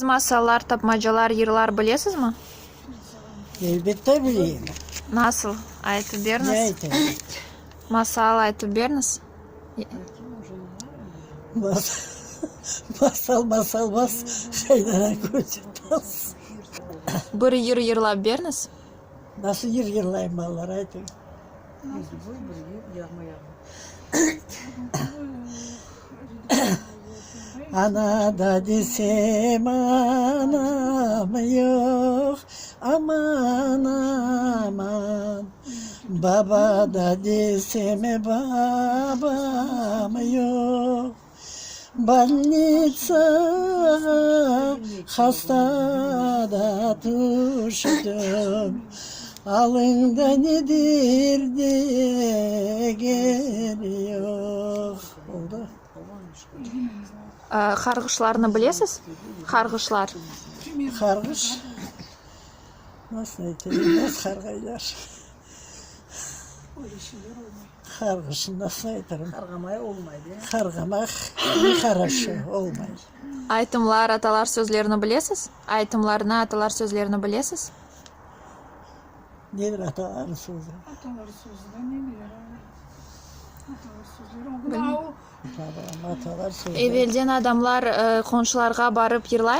Siz masallar, tapmacalar, yırlar bilesizmi? Elbette bileyim. Nasıl? Aytıp Ne beriñiz. aytayım? Masal aytıp beriñiz. Masal, masal bas, qaynana köz tas. Bir yır yırlap beriñiz. Nasıl yır yırlayım, balalar, aytıñ. Ana da desem anam yoq, aman, aman, Baba da desem babam yoq. Bolnitsağa hasta da tüştüm, Alıñda nedir degen yoq. Oldı. Qarğışlarnı bilesiz? Qarğışlar. Qarğış? Nasıl aytayım, nasıl qarğaylar? Qarğışnı nasıl aytırım? Qarğamaq nehoroşo, olmay. Aytımlar, atalar sözlerini bilesiz? Aytımlarnı, atalar sözlerini bilesiz? Nedir atalar sözü? Atalar sözü. Evelden adamlar qonşularğa barıp yırlay.